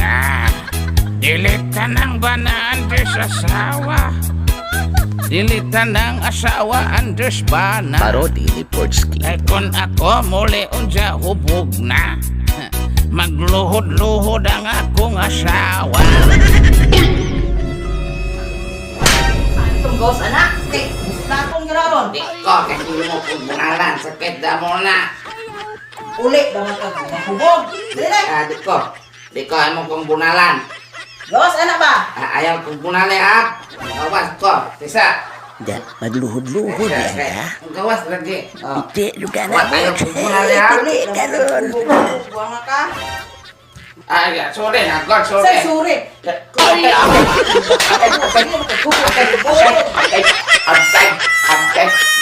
Ah, dili tanang bana Andres asawa. Dili tanang asawa Andres bana. Parody ni Portsky. Ay kung ako muli unja hubog na. Magluhod-luhod ang akong asawa. Itong ghost, anak. Kay, gusto akong giraron. Di ko, kay mo kong bunalan, sakit damo na. Uli, daman ka. Hubog. Dili. Ah, di ko. Di ko, amo kong bunalan. Ghost, anak ba? Ah, ayaw kong bunali, ha? Gawas ko, tisa. Da, magluhod-luhod yan ha. Gawas lagi. Oh. Iti, lugar na Wat, ayaw kong bunali, ha? Iti, karon. Buang nga ka. Ay, sorry na, God, sorry. Say, sorry. Ay, ay, ay, ay, ay, ay, ay, ay, ay,